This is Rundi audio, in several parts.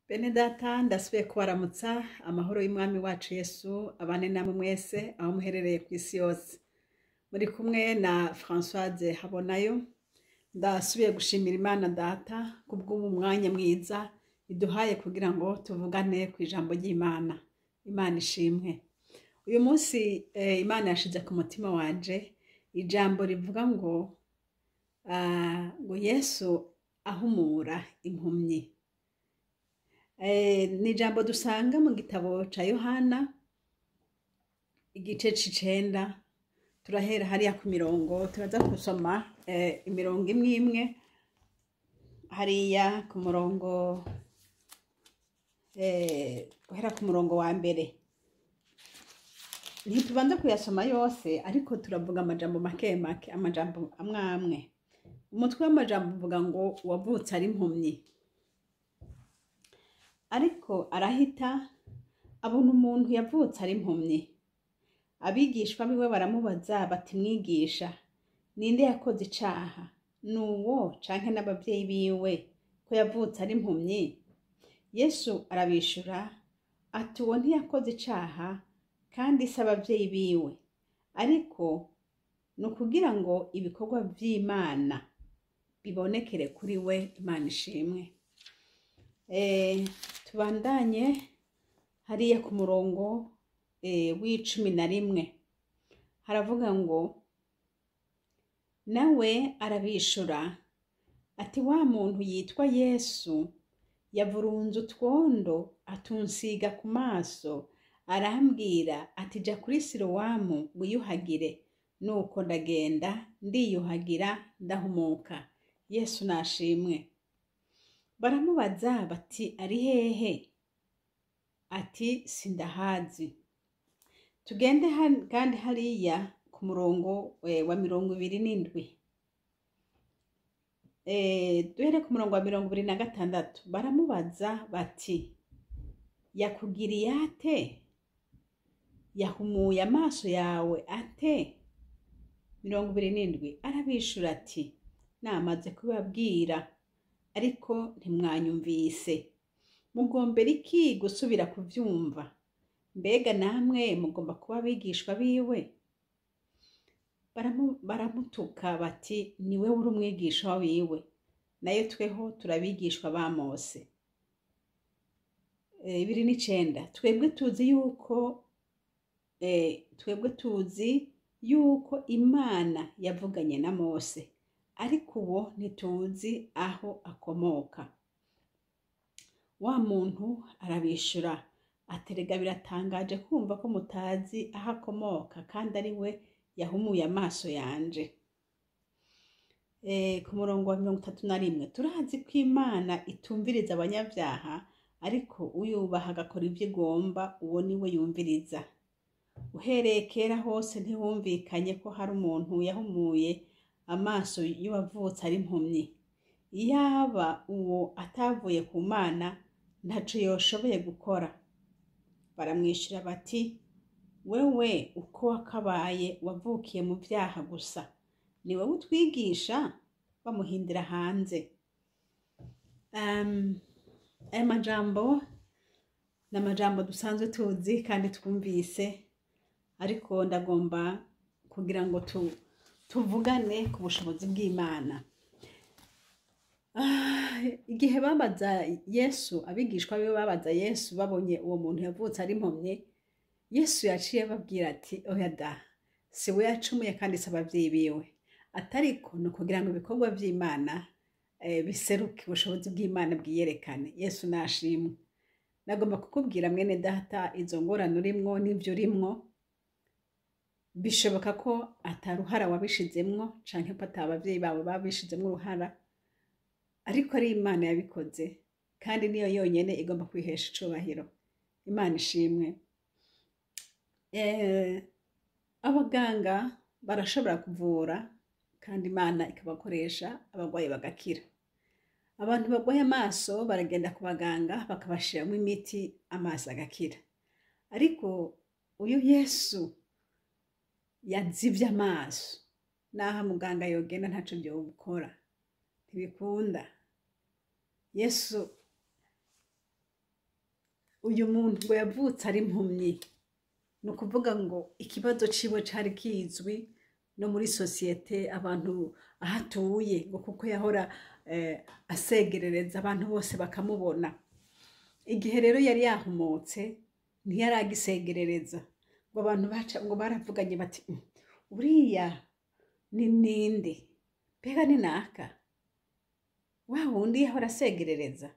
Bene data, ndasubiye kubaramutsa. Amahoro y'Umwami wacu Yesu abane namwe mwese aho muherereye ku isi yose. Muri kumwe na Françoise Habonayo. Ndasubiye gushimira Imana Data kubw'ubu mwanya mwiza iduhaye kugira ngo tuvugane ku ijambo ry'Imana. Imana ishimwe. Uyu munsi Imana yashize ku mutima wanje ijambo rivuga ngo Yesu ahumura impumyi. Ni ijambo dusanga mu gitabo ca Yohana, igice c'icenda. Turahera hariya ku mirongo, turaza gusoma imirongo imwe imwe hariya ku murongo, guhera ku murongo wa mbere. Ntitubanza kuyasoma yose, ariko turavuga amajambo make make, amajambo amwe amwe. Umutwe w'amajambo uvuga ngo "Uwavutse ari impumyi". Ariko arahita, abona umuntu yavutse ari impumyi. Abigishwa biwe baramubaza bati: "Mwigisha, ninde yakoze icaha, ni uwo canke n'abavyeyi biwe, ko yavutse ari impumyi?" Yesu arabishura ati: "Uwo ntiyakoze icaha, kandi si abavyeyi biwe, ariko ni ukugira ngo ibikorwa vy'Imana bibonekere kuri we." Imana ishimwe. Tubandanye hariya ku murongo w'11. Haravuga ngo: "Nawe arabishura ati: 'Wa muntu yitwa Yesu yavurunze utwondo, atunsiga ku maso, arambwira ati: "Ja kuri Silowamu wiyuhagire." Nuko ndagenda, ndiyuhagira, ndahumuka.'" Yesu nashimwe. Baramubaza bati: "Ari hehe?" Ati: "Sindahazi." Tugende kandi hariya ku murongo wa 27. Duhere ku murongo wa 26. Baramubaza bati: "Yakugiriye ate? Yahumuye amaso yawe ate?" 27. Arabishura ati: "Namaze kubabwira, ariko ntimwanyumvise. Mugombera iki gusubira kuvyumva? Mbega namwe mugomba kuba abigishwa biwe?" Baramutuka bati: "Niwe uri umwigisha wiwe, nayo tweho turabigishwa ba Mose." 29. Twebwe tuzi yuko Imana yavuganye na Mose, ariko uwo ntituzi aho akomoka. Wa muntu arabishura aterega: "Biratangaje kumva ko mutazi aho akomoka, kandi ari we yahumuye amaso yanje." Ku murongo wa 31: "Turazi ko Imana itumviriza abanyabyaha, ariko uyubaha agakora ibyo igomba, uwo ni we yumviriza. Uhereye kera hose ntiwumvikanye ko hari umuntu yahumuye amaso y'uwavutse ari impumyi. Iyaba uwo atavuye ku Mana, ntaco yoshoboye gukora." Baramwishyura bati: "Wewe uko wakabaye wavukiye mu byaha gusa, ni wowe utwigisha?" Bamuhindira hanze. Aya majambo ni amajambo dusanzwe tuzi kandi twumvise, ariko ndagomba kugira ngo tuvugane ku bushobozi bw'Imana. Igihe babaza Yesu, abigishwa biwe babaza Yesu babonye uwo muntu yavutse ari impumyi, Yesu yaciye ababwira ati: "Oya da, si we yacumuye kandi si abavyeyi biwe, atariko ni ukugira ngo ibikorwa vy'Imana biseruke, ubushobozi bw'Imana bwiyerekane." Yesu nashimwe. Nagomba kukubwira, mwene data, izo ngorane urimwo n'ivyo urimwo, bishoboka ko ataruhara wabishizemwo, canke ko ata abavyeyi bawe babishizemwo uruhara, ariko ari Imana yabikoze, kandi niyo yonyene igomba kwihesha icubahiro. Imana ishimwe. Abaganga barashobora kuvura, kandi Imana ikabakoresha, abarwayi bagakira. Abantu barwaye amaso baragenda ku baganga, bakabashiramwo imiti, amaso agakira. Ariko uyu Yesu yazivye amaso, naho muganga yogenda ntaco vyokora, ntibikunda. Yesu Uyu muntu ngo yavutse ari impumyi, ni ukuvuga ngo ikibazo ciwe cari kizwi no muri sosiyete, abantu aho atuye, ngo kuko yahora asegerereza abantu bose bakamubona. Igihe rero yari yahumutse ntiyaragisegerereza, ngo abantu baca ngo baravuganye bati: Uriya ni ninde? Mbega ni naka wa wundi yahora asegerereza?"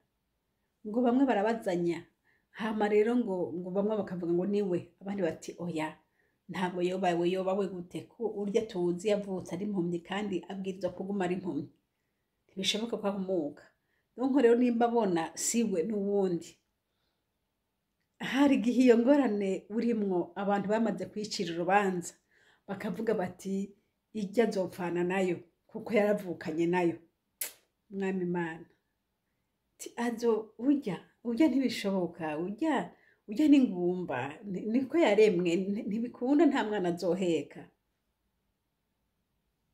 Ngo bamwe barabazanya, hama rero ngo bamwe bakavuga ngo niwe, abandi bati: "Oya, ntabwo yoba we. Yoba we gute ko urya tuzi yavutse ari impumyi kandi abwirizwa kuguma ari impumyi? Ntibishoboka ko ahumuka. Donc rero nimba abona siwe, n'uwundi." Hari igihe iyo ngorane urimwo abantu bamaze kuyicira urubanza, bakavuga bati: "Ijya azopfana nayo kuko yaravukanye nayo." Mwami Imana, ti azo urya urya ntibishoboka, urya urya n'ingumba, niko yaremwe, ntibikunda, nta mwana azoheka.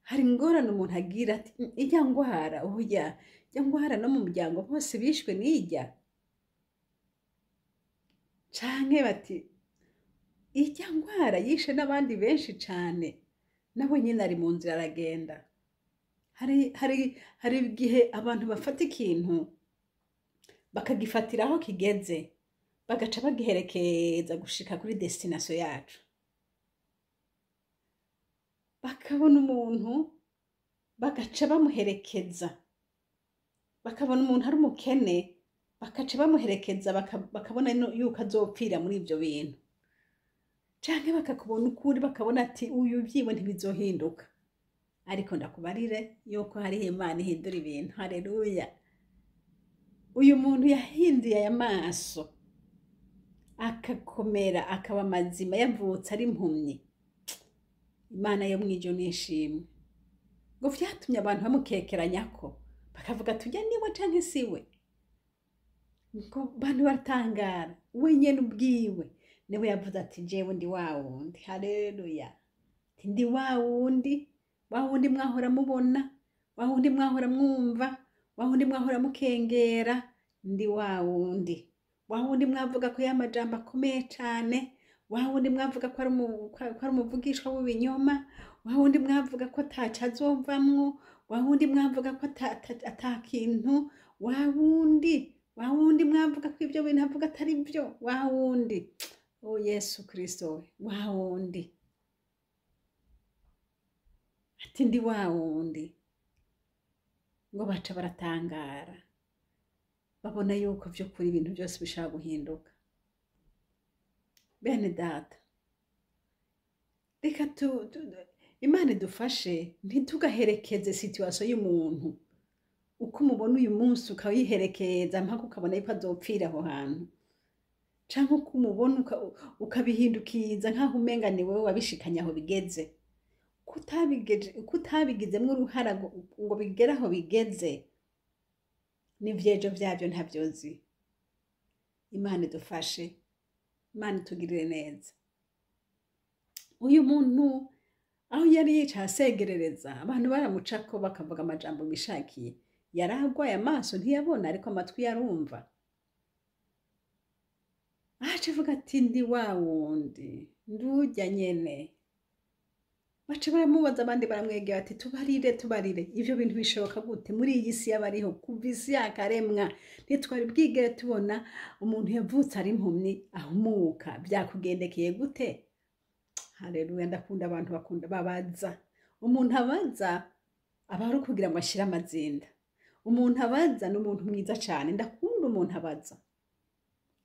Hari ingorane umuntu agira ati: Ijya ngwara, urya ijya ngwara, no mu muryango bose bishwe n'ijya." Canke bati: "Ijya ngwara yishe n'abandi benshi cane, nawe nyine ari mu nzira aragenda." Hari igihe abantu bafata ikintu bakagifatira aho kigeze, bagaca bagiherekeza gushika kuri destination yacu. Bakabona umuntu bagaca bamuherekeza, bakabona umuntu ari umukene bakaca bamuherekeza, bakabona yuko azopfira muri ivyo bintu, canke bakakubona ukuri, bakabona ati: "Uyu vyiwe ntibizohinduka." Ariko ndakubarire yuko hariho Imana ihindura ibintu. Haleluya! Uyu muntu yahinduye aya maso akakomera, akaba mazima, yavutse ari impumyi. Imana yo mw'ijuru nishimwe. Ngo vyatumye abantu bamukekeranyako, bakavuga: "Tujya niwe canke siwe?" Ngo abantu baratangara. We nyene ubwiwe niwe yavuze ati: "Jewe ndi wa wundi." Haleluya! Ati: "Ndi wa wundi, wa wundi mwahora mubona, wa wundi mwahora mwumva, wa wundi mwahora mukengera. Ndi wa wundi, wa wundi mwavuga ko y'amajambo akomeye cane, wa wundi mwavuga ko ari umuvugishwa w'ibinyoma, wa wundi mwavuga ko ataco azovamwo, wa wundi mwavuga ko ata kintu, wa wundi, wa wundi mwavuga ko ibyo bintu avuga atari byo, wa wundi." O Yesu Kristo we, wa wundi. Ati: "Ndi wa wundi." Ngo baca baratangara, babona yuko vy'ukuri ibintu byose bishobora guhinduka. Bene data, reka Imana idufashe ntitugaherekeze situation y'umuntu uko umubona uyu munsi, ukayiherekeza mpaka ukabona yuko azopfira aho hantu, canke uko umubona ukabihindukiza nk'aho umenga ni wewe wabishikanye aho bigeze. Kutabigizemwo uruhara ngo bigere aho bigeze, n'ivyejo vyavyo ntabyozi. Imana idufashe, Imana itugirire neza. Uyu muntu aho yari yicaye asegerereza, abantu baramucako bakavuga amajambo bishakiye. Yari agwaye amaso ntiyabona, ariko amatwi yarumva. Aca avuga ati: "Ndi wa wundi, ndurya nyene." Baca baramubaza, abandi baramwegera ati: "Tubarire, tubarire, ivyo bintu bishoboka gute muri iyi si y'abariho? Kuva isi yakaremwa ntitwari bwigere tubona umuntu yavutse ari impumyi ahumuka. Vyakugendekeye gute?" Haleluya! Ndakunda abantu bakunda babaza. Umuntu abaza aba ari ukugira ngo ashire amazinda. Umuntu abaza ni umuntu mwiza cane. Ndakunda umuntu abaza,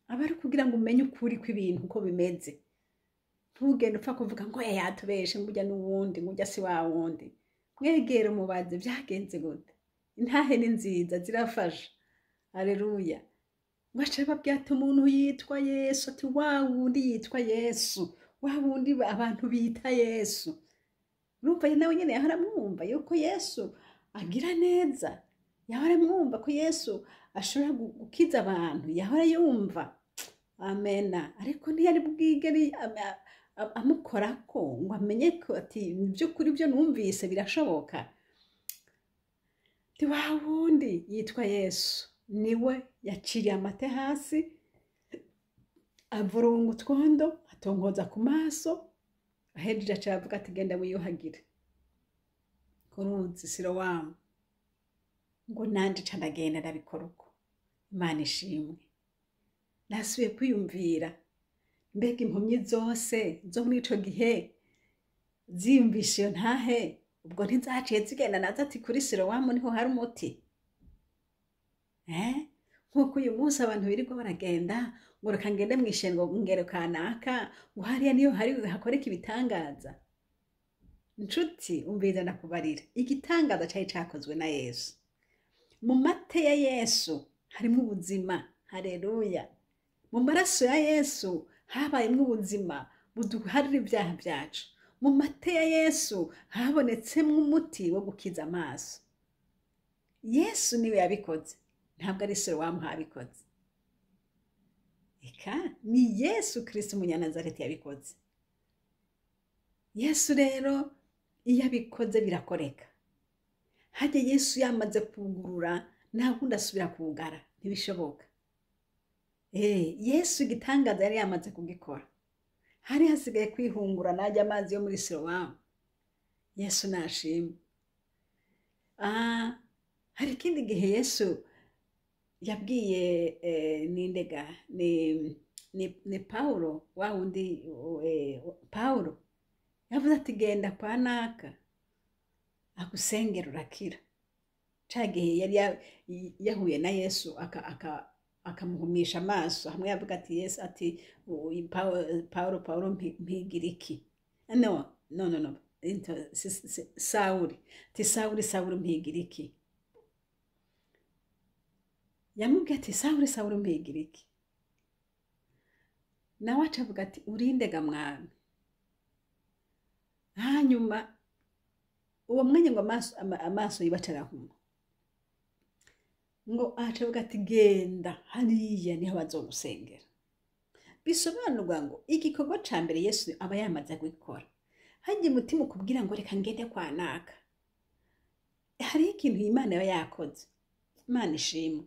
aba ari kugira ngo umenye ukuri kw'ibintu uko bimeze. Ntugende upfa kuvuga ngo: "Oya, yatubeshe, ngo ujya n'uwundi, ngo ujya si wa wundi." Mwegere umubaze: "Byagenze gute?" Intahe ni nziza, zirafasha. Haleluya! Ngo aca ababwira ati: "Umuntu yitwa Yesu," ati: "Wa wundi yitwa Yesu, wa wundi abantu bita Yesu." Urumva nawe nyene yahora amwumva yuko Yesu agira neza, yahora amwumva ko Yesu ashobora gukiza abantu, yahora yumva amena, ariko ntiyari bwigere amukorako ngo amenye ko ati: "By'ukuri ibyo numvise birashoboka." Ati: "Wa wundi yitwa Yesu niwe yaciriye amate hasi." Avurunga utwondo, atonkoza ku maso, ahejeje aca aravuga ati genda wiyuhagire ku ruzi Silowamu. Ngo nanje ca ndagenda ndabikora uko. Imana ishimwe. Nasubiye kwiyumvira, mbega impumyi zose zo muri ico gihe ziyumvisha iyo ntahe, ubwo ntizaciye zigenda nazo ati kuri Silowamu niho hari umuti. Nk'uko uyu munsi abantu birirwa baragenda ngo reka ngende mw'ishengo ngero kanaka, ngo hariya niyo hari hakoreka ibitangaza. Nshuti, umviriza ndakubarira, igitangaza cari cakozwe na Yesu. Mu mate ya Yesu harimwo ubuzima. Haleluya. Mu maraso ya Yesu habayemwo ubuzima buduharira ibyaha byacu. Mu mate ya Yesu habonetsemwo umuti wo gukiza amaso. Yesu niwe yabikoze, ntabwo ari Silowamu habikoze. Eka ni Yesu Kristo umunyanazareti yabikoze. Yesu rero iyo abikoze birakoreka. Harya Yesu yamaze kugurura, nta wundi asubira kugara, ntibishoboka. Yesu igitangaza yari yamaze kugikora, hari hasigaye kwihungura najya amazi yo muri Silowamu. Yesu nashimwe. Hari ikindi gihe Yesu yabwiye nindega ni Paulo, wa wundi Paulo yavuze ati genda kwa naka agusengera urakira. Ca gihe yari yahuye na Yesu akamuhumisha amaso, hamwe yavuga ati Yesu ati Paulo, Paulo, mpigira iki? No, no, no, no, Sawuli ati Sawuli, Sawuli, mpigira iki? Yamubwiye ati Sawuli, Sawuli, mpigira iki? Nawe aca avuga ati urindega mwami. Hanyuma uwo mwanya ngo amaso yiwe aca arahuma, ngo aca avuga ati genda hariya niho bazogusengera. Bisobanurwa ngo igikorwa ca mbere Yesu aba yamaze gukora. Harya umutima ukubwira ngo reka ngende kwa naka, hariho ikintu Imana yaba yakoze. Imana ishimwe.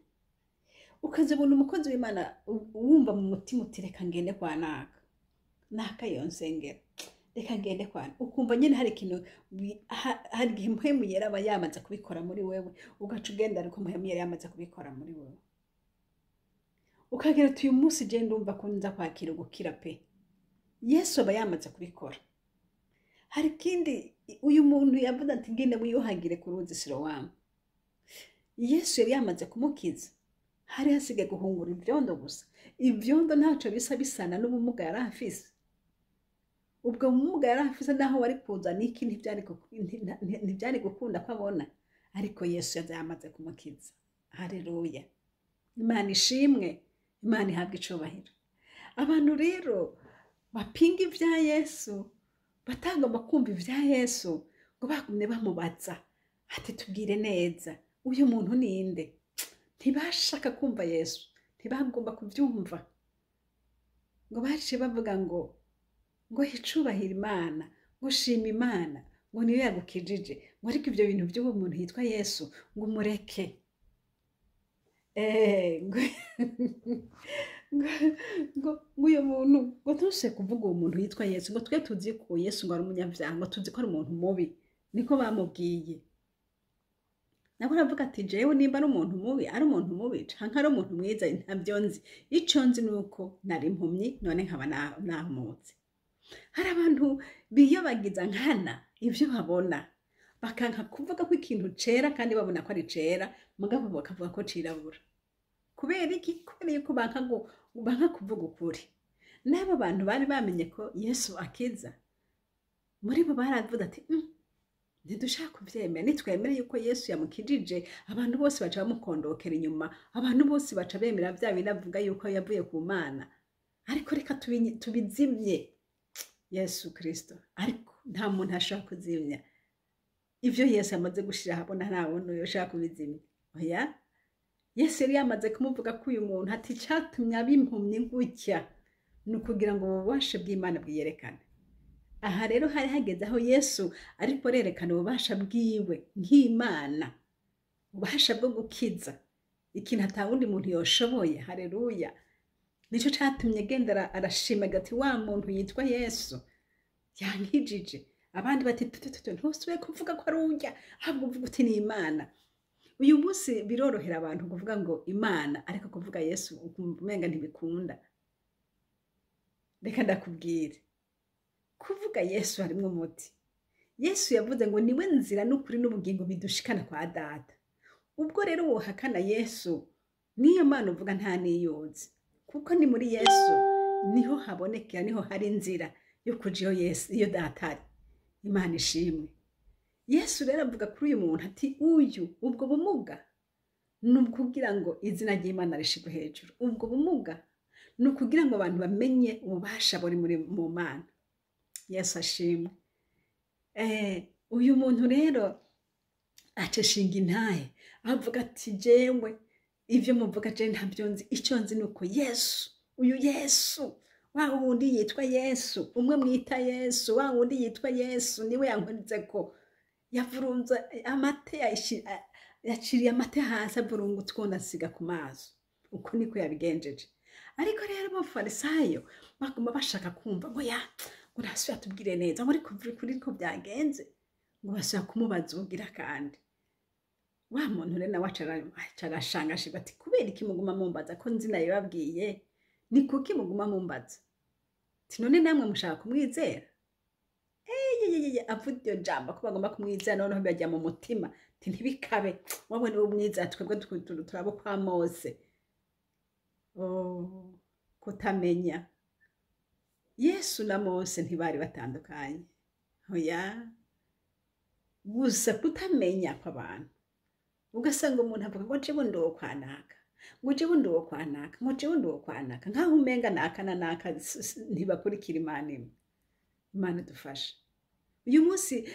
Ukazabona umukozi w'Imana wumva mu mutima uti reka ngende kwa naka, naka yonsengera, reka ngende kwa naka. Ukumva nyene hari ikintu hari igihe Mpwemu Yera aba yamaze kubikora muri wewe, ugaca ugenda ariko Mpwemu Yera yamaze kubikora muri wewe. Ukagira uti uyu munsi je ndumva ko nza kwakira ugukira pe. Yesu aba yamaze kubikora. Hari ikindi uyu muntu yavuze ati ngende wiyuhagire ku ruzi Silowamu. Yesu yari yamaze kumukiza. Hari hasigaye guhungura ivyondo gusa. Ivyondo ntaco bisa bisana n'ubumuga yari afise. Ubwo bumuga yari afise naho wari kuza niki ntivyari gukunda ko abona. Ariko Yesu yari yamaze kumukiza. Haleluya. Imana ishimwe, Imana ihabwe icubahiro. Abantu rero bapinga ivya Yesu, batagomba kumva ivya Yesu, ngo bagumye bamubaza ati tubwire neza uyu muntu ninde? Ntibashaka kumva Yesu, ntibagomba kuvyumva. Ngo baciye bavuga ngo icubahiro Imana, ngo shima Imana, ngo niyo yagukijije, ngo ariko ivyo bintu vy'uwo muntu yitwa Yesu ngo umureke. Ngo uyu muntu, ngo ntuse kuvuga uwo muntu yitwa Yesu, ngo twe tuzi ko Yesu ngo ari umunyabyaha, ngo tuzi ko ari umuntu mubi, niko bamubwiye. Nabo aravuga ati jewe nimba ari umuntu mubi, ari umuntu mubi canke ari umuntu mwiza ntabyo nzi. Ico nzi nuko nari impumyi none nkaba nahumutse. Hari abantu biyobagiza nkana ivyo babona, bakanka kuvuga ko ikintu cera kandi babona ko ari cera, mugabo bakavuga ko cirabura. Kubera iki? Kubera yuko banka kuvuga ukuri. N'abo bantu bari bamenye ko Yesu akiza, muri bo baravuze ati ntidushaka kuvyemera, nitwemere yuko Yesu yamukijije, abantu bose baca bamukondokera inyuma, abantu bose baca bemera vya bindi avuga yuko yavuye ku Mana. Ariko reka tubizimye Yesu Kristo. Ariko nta muntu ashobora kuzimya ivyo Yesu amaze gushira ahabona, nta wundi yoshaka kubizimya. Oya, Yesu yari yamaze kumuvuga ko uyu muntu ati icatumye aba impumyi gutya ni ukugira ngo ububasha bw'Imana bwiyerekane. Aha rero hari hageze aho Yesu ariko arerekana ububasha bwiwe nk'Imana, ububasha bwo gukiza ikintu ata wundi muntu yoshoboye. Haleluya. Nico catumye agenda arashima ati wa muntu yitwa Yesu yankijije. Abandi bati tututu ntusubire kuvuga ko ari urya, ahubwo uvuga uti ni Imana. Uyu munsi birorohera abantu kuvuga ngo Imana, ariko kuvuga Yesu umenga ntibikunda. Reka ndakubwire, kuvuga Yesu harimwo umuti. Yesu yavuze ngo niwe nzira n'ukuri n'ubugingo bidushikana kwa Data. Ubwo rero wohakana Yesu, niyo Mana uvuga nta niyuzi, kuko ni muri Yesu niho habonekera, niho hari inzira yo kuja iyo Yesu, iyo Data ari. Imana ishimwe. Yesu rero avuga kuri uyu muntu ati uyu ubwo bumuga ni ukugira ngo izina ry'Imana rishigwe hejuru. Ubwo bumuga ni ukugira ngo abantu bamenye ububasha buri muri mu Mana. Yesu ashimwe. Uyu muntu rero aceshinga intahe, avuga ati jewe ivyo muvuga je ntabyo nzi, icyo nzi ni uko Yesu, uyu Yesu wa wundi yitwa Yesu, umwe mwita Yesu, wa wundi yitwa Yesu niwe yankorezeko. Yavurunze amate, yaciriye amate hasi, avurunga utwona asiga ku maso. Uko niko yabigenjeje. Ariko rero abafarisayo baguma bashaka kumva ngo ya ngo ntasubira atubwire neza ngo ariko kuri ko byagenze, ngo basubira kumubaza ubugira kandi. Wa muntu rero nawe acarashangashiga ati kubera iki muguma mumbaza ko nzi nabibabwiye? Ni kuki muguma mumbaza? Ati none namwe mushaka kumwizera? Eyeyeye, avuga iryo jambo ko bagomba kumwizera, noneho bajya mu mutima ati ntibikabe, wowe niwe umwizera, twebwe turabo kwa Mose. Oh, kutamenya. Yesu na Mose ntibari batandukanye. Oya, gusa kutamenya kw'abantu. Ugasanga umuntu avuga ngo jewe ndi uwo kwa naka, ngo jewe ndi uwo kwa naka, ngo jewe ndi uwo kwa naka, nkaho umenga naka na naka ntibakurikira Imana imwe. Imana idufashe. Uyu munsi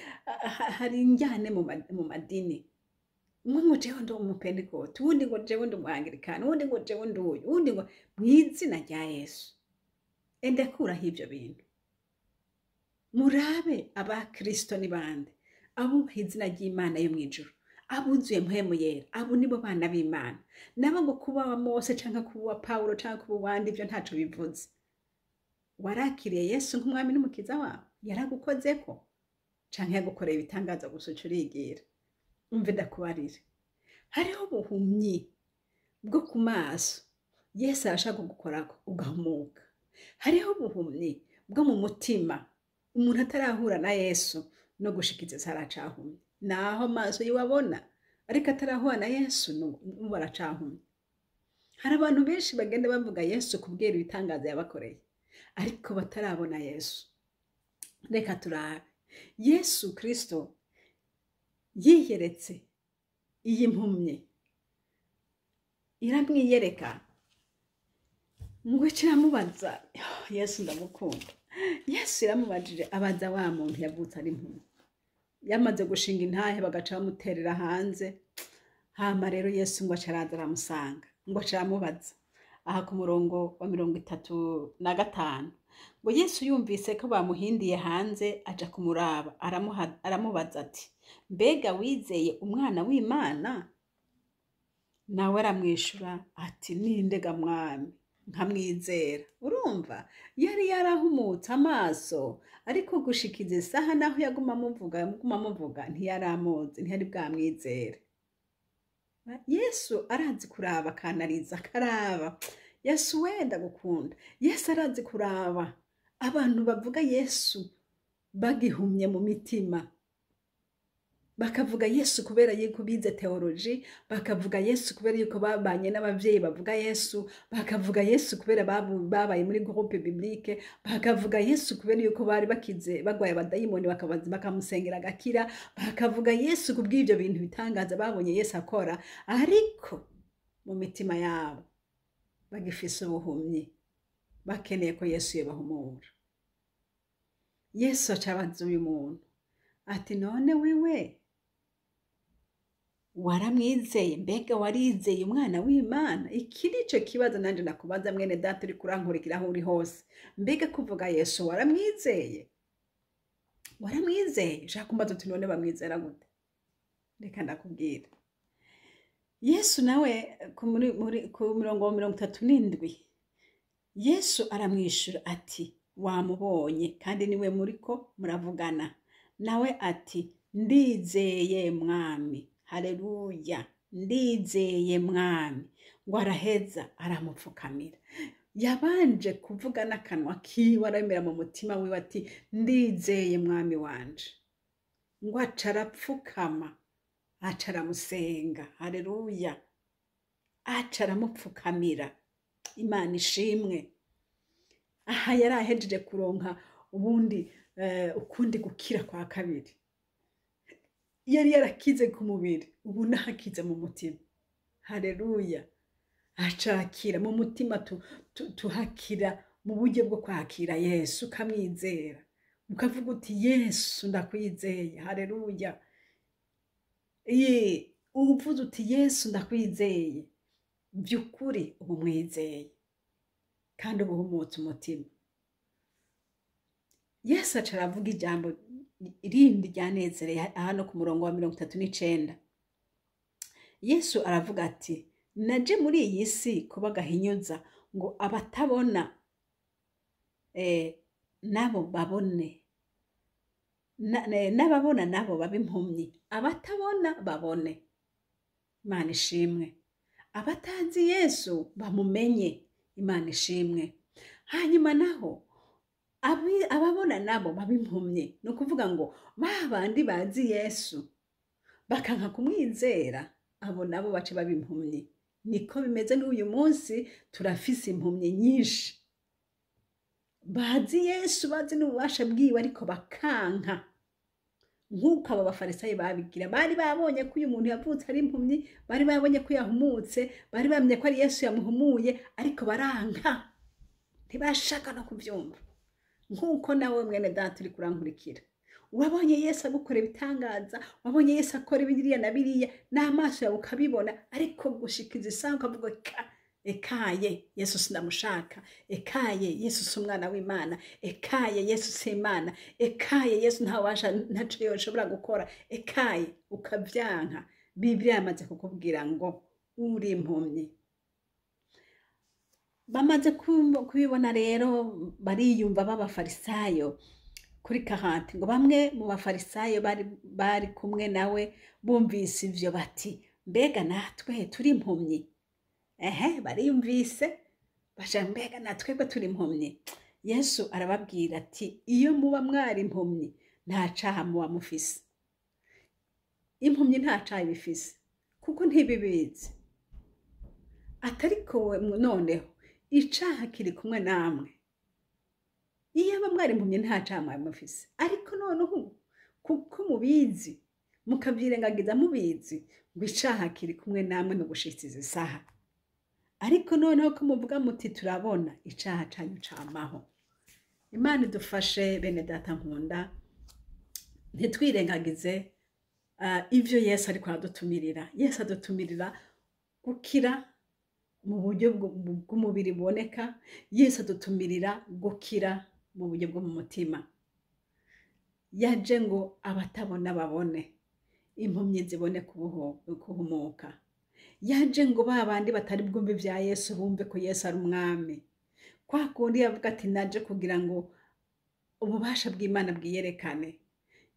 hari injyane mu madini. Umwe ngo jewe ndi umupentekote, uwundi ngo jewe ndi umwangilikani, uwundi ngo jewe ndi uyu, uwundi ngo mw'izina rya Yesu. Enda kuraho ivyo bintu. Murabe abakristo ni bande, abubaha izina ry'Imana yo mw'ijuru, abuzuye mpwemu yera, abo nibo bana b'Imana. Nabo ngo kuba wa Mose canke kuba wa Pawulo canke kuba uwandi, ivyo ntaco bivuze. Warakiriye Yesu nk'umwami n'umukiza wawe, yaragukozeko canke yagukoreye ibitangaza gusa uca urigira. Umve ndakubarire, hariho ubuhumyi bwo ku maso Yesu arashaka kugukorako ugahumuka. Hariho ubuhumyi bwo mu mutima, umuntu atarahura na Yesu no gushikiza aracahumye. Naho amaso yiwe abona, ariko atarahura na Yesu n'ubu aracahumye. Hari abantu benshi bagenda bavuga Yesu kubwira ibitangaza yabakoreye, ariko batarabona Yesu. Reka turabe. Yesu Kristo yiyeretse iyi mpumyi, iramwiyereka ngo iramubaza. Yesu ndamukunda. Yesu iramubajije, abaza wa muntu yavutse ari impumyi, yamaze gushinga intahe bagaca bamuterera hanze. Hama rero Yesu ngo aca araza aramusanga, ngo aca aramubaza aha ku murongo wa 35 ngo Yesu yumvise ko bamuhindiye hanze, aja kumuraba, aramubaza ati mbega wizeye umwana w'Imana? Nawe aramwishura ati ninde ga mwami nkamwizera? Urumva yari yarahumutse amaso, ariko gushikiza isaha naho yaguma amuvuga ntiyaramuzi, ntiyari bwamwizere. Yesu arazi kuraba, akanariza akaraba. Yesu wenda gukunda. Yesu arazi kuraba abantu bavuga Yesu bagihumye mu mitima, bakavuga Yesu kubera yuko bize teoloji, bakavuga Yesu kubera yuko babanye n'abavyeyi bavuga Yesu, bakavuga Yesu kubera babaye muri groupe biblique, bakavuga Yesu kubera yuko bari bakize bagwaye abadayimoni bakamusengera agakira, bakavuga Yesu kubw'ivyo bintu bitangaza babonye Yesu akora, ariko mu mitima yabo bagifise ubuhumyi, bakeneye ko Yesu yobahumura. Yesu aca abaza uyu muntu ati none wewe waramwizeye? Mbega warizeye umwana w'Imana? Iki nico kibazo nanje nakubaza mwene data uri kurankurikira aho uri hose. Mbega kuvuga Yesu waramwizeye? Waramwizeye? Ushaka kumbaza uti none bamwizera gute? Reka ndakubwira. Yesu nawe ku murongo wa 37 Yesu aramwishura ati: "Wamubonye, kandi niwe muriko muravugana." Nawe ati: "Ndizeye, Mwami." Haleluya! "Ndizeye, Mwami." Ngo araheza aramupfukamira. Yabanje kuvuga n'akanwa kiwe, aremera mu mutima wiwe ati: "Ndizeye, Mwami wanje." Ngo aca arapfukama, aca aramusenga. Haleluya! Aca aramupfukamira. Imana ishimwe. Aha yari ahejeje kuronka ubundi ukundi gukira kwa kabiri. Yari yarakize ku mubiri, ubu nahakize mu mutima. Haleluya! Aca arakira mu mutima. Tuhakira mu buryo bwo kwakira Yesu, ukamwizera, ukavuga uti: "Yesu, ndakwizeye." Haleluya! Ye, uvuze uti: "Yesu, ndakwizeye," by'ukuri uba umwizeye kandi uba uhumutse umutima. Yesu aca aravuga ijambo rindi ryanezereye hano ku murongo wa 39. Yesu aravuga ati: "Naje muri iyi si kuba agahinyuza, ngo abatabona nabo babone, n'ababona nabo babe impumyi." Abatabona babone. Imana ishimwe. Abatazi Yesu bamumenye. Imana ishimwe. Hanyuma naho ababona nabo babe impumyi, ni ukuvuga ngo ba bandi bazi Yesu bakanka kumwizera, abo nabo bace baba impumyi. Niko bimeze n'uyu munsi, turafise impumyi nyinshi bazi Yesu, bazi n'ububasha bwiwe, ariko bakanka, nk'uko aba Bafarisayo babigira. Bari babonye ko uyu muntu yavutse ari impumyi, bari babonye ko yahumutse, bari bamenye ko ari Yesu yamuhumuye, ariko baranka, ntibashaka no kubyumva. Nk'uko nawe, mwene Data uri kurankurikira, wabonye Yesu agukora ibitangaza, wabonye Yesu akora biriya na biriya n'amaso yawe ukabibona, ariko gushikiza isaha ukavuga: "Ka ekaye, Yesu sinamushaka. Ekaye, Yesu si umwana w'Imana. Ekaye, Yesu si Imana. Ekaye, Yesu ntawasha, ntaco yoshobora gukora. Ekaye," ukabyanka. Bibiliya yamaze kukubwira ngo uri impumyi. Bamaze kubibona rero, bariyumva b'Abafarisayo kuri 40, ngo bamwe mu Bafarisayo bari kumwe nawe bumvise ivyo bati: "Mbega natwe turi impumyi?" Ehe, bariyumvise baja: "Mbega natwebwe turi impumyi?" Yesu arababwira ati: "Iyo muba mwari impumyi, nta caha muba mufise." Impumyi nta caha iba ifise kuko ntibibizi. Atariko noneho icaha kiri kumwe namwe. Iyo aba mwari impumyi, nta caha mwari mufise, ariko noneho ubu kuko mubizi mukavyirengagiza mubizi, ngo icaha kiri kumwe namwe no gushitsa isaha. Ariko noneho ko muvuga muti: "Turabona," icaha canyu camaho. Imana idufashe, bene Data nkunda, ntitwirengagize ivyo Yesu ariko aradutumirira. Yesu adutumirira gukira mu buryo bw'umubiri buboneka. Yesu adutumirira gukira mu buryo bwo mu mutima. Yaje ngo abatabona babone, impumyi zibone kuhumuka. Yaje ngo ba bandi batari bwumve ibya Yesu bumve ko Yesu ari umwami. Kwa kundi yavuga ati: "Naje kugira ngo ububasha bw'Imana bwiyerekane."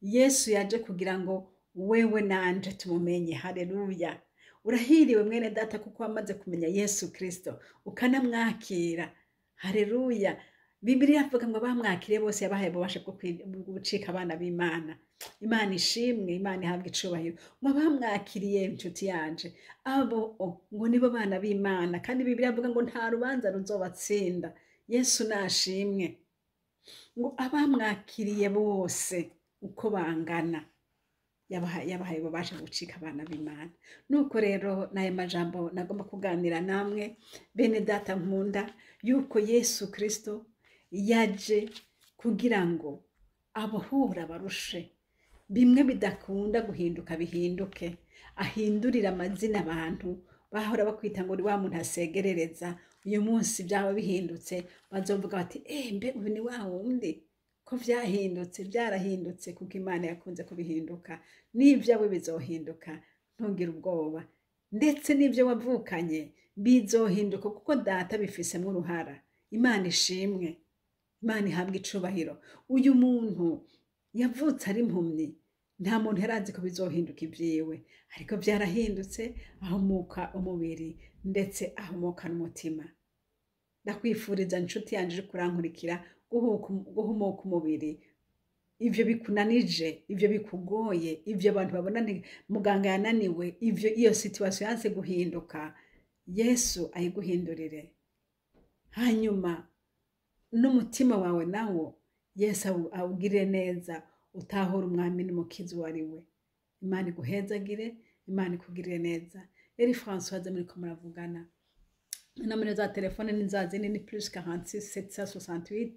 Yesu yaje kugira ngo wewe nanje tumumenye. Haleluya! Urahiriwe, mwene Data, kuko wamaze kumenya Yesu Kristo ukanamwakira. Haleluya! Bibiliya avuga ngo bamwakiriye bose yabahaye ububasha bwo gucika abana b'Imana. Imana ishimwe, Imana ihabwe icubahiro. Ngo bamwakiriye, inshuti yanje, abo ngo nibo bana b'Imana, kandi Bibiliya avuga ngo nta rubanza ruzobatsinda. Yesu nashimwe. Ngo abamwakiriye bose uko bangana yabahaye ububasha bwo gucika abana b'Imana. Nuko rero n'aya majambo nagomba kuganira namwe, bene Data nkunda, yuko Yesu Kristo yaje kugira ngo abohora abarushe, bimwe bidakunda guhinduka bihinduke, ahindurire amazina abantu bahora bakwita ngo uri wa muntu asegerereza. Uyu munsi byaba bihindutse, bazovuga bati: "Eh, mbe uyu ni wa wundi?" Ko vyahindutse, byarahindutse kuko Imana yakunze kubihinduka. N'ibyawe bizohinduka, ntugire ubwoba. Ndetse n'ibyo wavukanye bizohinduka kuko Data bifisemo uruhara. Imana ishimwe, Imana ihabwe icubahiro. Uyu muntu yavutse ari impumyi, nta muntu yari azi ko bizohinduka ibyiwe, ariko byarahindutse, ahumuka umubiri ndetse ahumuka n'umutima. Ndakwifuriza, inshuti yanjye uri kurankurikira, guhumuka umubiri. Ivyo bikunanije, ivyo bikugoye, ivyo abantu babona ni muganga yananiwe, ivyo iyo situation yanse guhinduka, Yesu ayiguhindurire. Hanyuma n'umutima wawe nawo Yesu awugirire neza, utahura Umwami n'Umukiza uwo ari we. Imana iguhezagire, Imana ikugirire neza. Eri Françoise muriko muravugana. Nomero za telefone ni za zindi, ni +46 768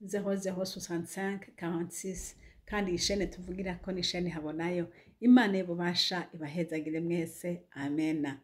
00 65 46. Kandi iyi shene tuvugirako ni shene Habonayo. Imana y'ububasha ibahezagire mwese. Amena.